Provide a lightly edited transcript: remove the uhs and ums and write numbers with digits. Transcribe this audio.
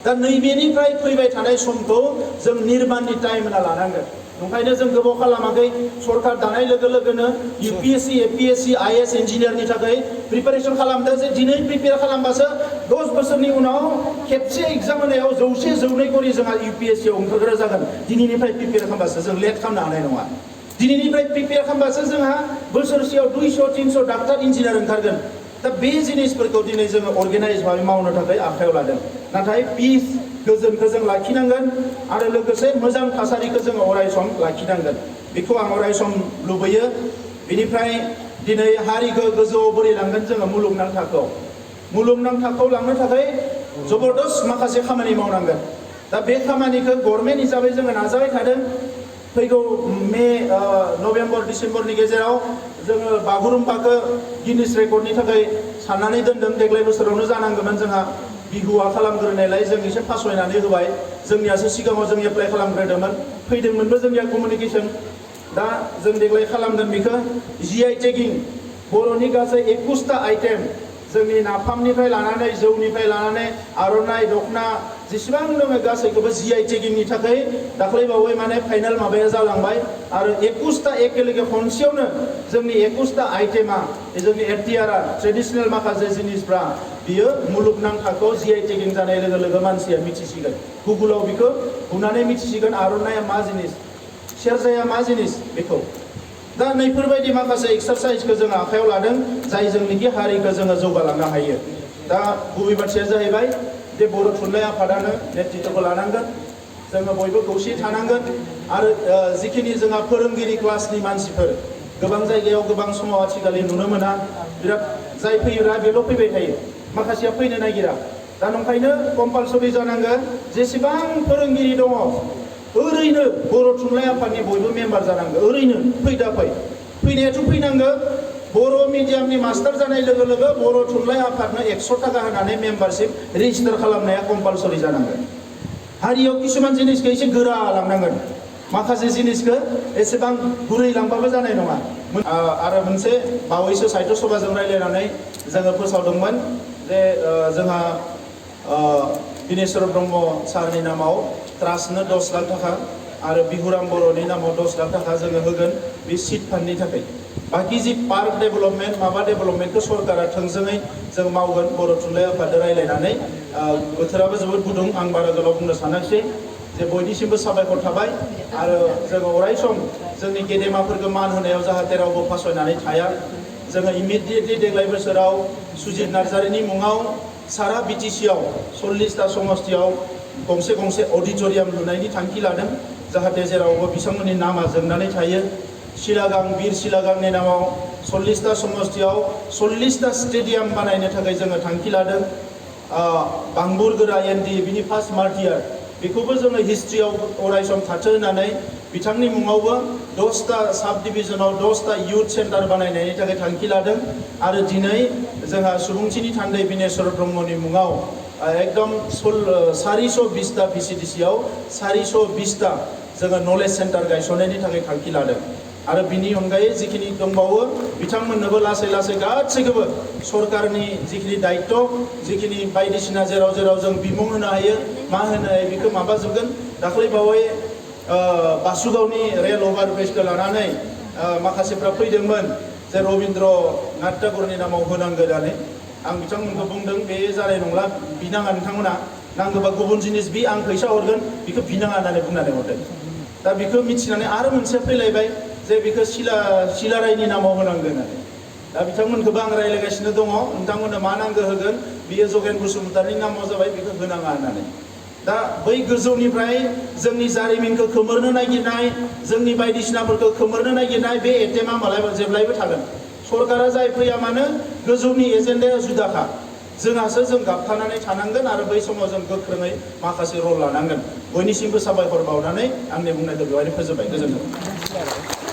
दा नैबेनिफ्राय फैबाय थानाय समखौ जों निर्माणनि टाइम होनना लानांगोन। ओंखायनो जों गोबाव खालामाखै सरकार दानाय लोगो लोगोनो यूपीएससी एपीएससी आईएएस इन्जिनियारनि थाखाय प्रिपारेसन खालामदों जे दिनै प्रिपेयार खालामबासो 10 बोसोरनि उनाव खेबसे एग्जाम होनायाव 100 करि जोंहा यूपीएससी आव ओंखारग्रा जागोन। दिनैनिफ्राय प्रिपेयार खालामबासो जों लेट खालामनो हानाय नङा। दिनैनिफ्राय प्रिपेयार खालामबासो जोंहा बोसोरसेयाव 200-300 डाक्टार इन्जिनियार ओंखारगोन। दा बे जिनिसफोरखौ दिनै जोङो अर्गेनाइज भाबै मावनो थाखाय आखायाव लादों। नाथाय पिस गोजोनखौ जों लाखिनांगोन आरो लोगोसे मोजां थासारिखौ जोङो अरायसम लाखिनांगोन। बेखौ आं अरायसम लुबैयो। बेनिफ्राय दिनै हारिखौ गोजौआव बोरै लांगोन जोङो मुलुगनां थाखोआव लांनो थाखाय जबरदस्त माखासे खामानि मावनांगोन। दा बे खामानिखौ गभर्नमेन्ट हिसाबै जोङो नाजाबाय थादों। फैगौ मे नभेम्बर डिसेम्बरनि गेजेराव जोङो बागुरुम्बाखौ गिनिस रेकर्डनि थाखाय साननानै दोनदों। देग्लाय बोसोरावनो जानांगौमोन जोंहा बिहुआ खालामग्रोनायलाय जों एसे फासयनानै होबाय। जोंनियासो सिगाङाव जों एप्लाइ खालामग्रोदोंमोन, फैदोंमोनबो जोंनिया कमिउनिकेसन। दा जों देग्लाय खालामगोन बेखौ जीआई टेगिं बर'नि गासै 21टा आइटेम जोंनि नाफामनिफ्राय लानानै जौनिफ्राय लानानै आर'नाइ दखना जेसेबां दङ गासैखौबो जीआई टेगिंनि थाखाय दाख्लैबावै माने फाइनाल माबाया जालांबाय। आरो 21टा एकेलगे खनसेयावनो जोंनि 21टा आइटेमा जोंनि एफटिआरआ ट्रेडिसनेल माखासे जिनिसफ्रा बियो मुलुगनां थाखोआव जीआई टेगिं जानाय लोगो लोगो मानसिया मिथिसिगोन। गुगोलाव बेखौ बुनानै मिथिसिगोन आर'नाइया मा जिनिस, सेरजाया मा जिनिस बेखौ। दा नैफोरबायदि माखासे एक्सारसाइजखौ जों आखायाव लादों जाय जोंनिखि हारिखौ जोङो जौगालांनो हायो। दा गुबै बाथ्राया जाहैबाय जे बर' थुनलाइ आफादानो नेतृत्वखौ लानांगोन। जोङो बयबो खौसे थानांगोन। आरो जिखिनि जोंहा फोरोंगिरि क्लासनि मानसिफोर गोबां जायगायाव गोबां समाव आथिखालि नुनो मोना। बिराद जाय फैयोरा बेल' फैबाय थायो, माखासेया फैनो नागिरा। दा नंखायनो कम्पालसरि जानांगोन जेसेबां फोरोंगिरि दङ ओरैनो बर' थुनलाइ आफादनि बयबो मेम्बार जानांगौ। ओरैनो फैनायाथ' फैनांगौ। बर' मिडियामनि मास्टार जानाय लोगो लोगो बर' थुनलाइ आफादनो 100 थाखा होनानै मेम्बारशिप रेजिस्टार खालामनाया कम्पालसरि जानांगोन। हारियाव किसुमान जिनिसखौ एसे गोरा लांनांगोन, माखासे जिनिसखौ एसेबां गुरै लांबाबो जानाय नङा। आरो मोनसे बावैसो साहित्य सभाजों रायज्लायनानै जोङो फोसावदोंमोन जे जोंहा दिनेश्वर ब्रह्म सारनि नामाव ट्रास्टनो 10 लाख थाखा आरो बिहुराम बर'नि नामाव 10 लाख थाखा जोङो होगोन बे सिट फान्डनि थाखाय। बाखि जि पार्क डेभेलपमेन्ट माबा डेभेलपमेन्टखौ सरकारा थोंजोङै जों मावगोन बर' थुनलाइ आफादजों रायज्लायनानै। बोथोराबो जोबोद गुदुं, आं बारा गोलाव बुंनो सानाखिसै। जे बयनिसिमबो साबायखर थाबाय आरो जोङो अरायसम जोंनि गेदेमाफोरखौ मान होनायाव जाहाथे रावबो फासयनानै थाया। जोङो इमिडियेटलि देग्लाय बोसोराव सुजित नार्जारिनि मुङाव सारा बिटिसिआव 40टा समस्तियाव गंसे अडिट'रियाम लुनायनि थांखि लादों, जाहाथे जेरावबो बिथांमोननि नामा जोंनानै थायो। सिलागां बिर सिलागांनि नामाव 40टा समस्तियाव 40टा स्टेडियाम बानायनो थाखाय जोङो थांखि लादों। बांबुर गोरा एनडि बिनि फार्स्ट मार्टियार बेखौबो जोङो हिस्ट्रियाव अरायसम थाथो होननानै बिथांनि मुङावबो 10टा साब डिभिजनाव 10टा इयुथ सेन्टार बानायनायनि थाखाय थांखि लादों। आरो दिनै जोंहा सुबुंथिनि थान्दै बिनेश्वर ब्रह्मनि मुङाव एकदम 420टा भिसिडिसिआव 420टा जोङो नलेज सेन्टार गायसननायनि थाखाय थांखि लादों। आरो बिनि अनगायै जिखिनि दंबावो बिथांमोननोबो लासै लासै गासैखौबो सरकारनि जिखिनि दायित्व जिखिनि बायदिसिना जेराव जों बिमुं होनो हायो मा होनो हायो बेखौ माबाजोबगोन। दाख्लैबावै बासुगावनि रेल अभारब्रिजखौ लानानै माखासेफ्रा फैदोंमोन जे रबीन्द्र नाथ ठाकुरनि नामाव होनांगौ होननानै। आं बिथांमोनखौ बुंदों बे जानाय नंला, बिनाङा नोंथांमोना, नांगौबा गुबुन जिनिस बि आं फैसा हरगोन बेखौ बिनाङा होननानै बुंनानै हरदों। दा बेखौ मिथिनानै आरो मोनसे फैलायबाय जे बेखौ सिलारायनि नामाव होनांगौ होननानै। दा बिथांमोनखौबो आं रायज्लायगासिनो दङ, नोंथांमोननो मा नांगौ होगोन, बियो जगेन बसुमतारिनि नामाव जाबाय, बेखौ होनाङा होननानै। दा बै गोजौनिफ्राय जोंनि जारिमिनखौ खोमोरनो नागिरनाय, जोंनि बायदिसिनाफोरखौ खोमोरनो नागिरनाय बे एटेमा मालाबा जेब्लायबो थागोन। सरकारा जाय फैया मानो गोजौनि एजेन्डाया जुदाखा। जों गाबथानानै थानांगोन आरो बै समाव जों गोख्रोङै माखासे रल लानांगोन। बयनिसिमबो साबायखर बावनानै आंनि बुंनायखौ बेवहायनो फोजोबबाय। गोजोन्थों।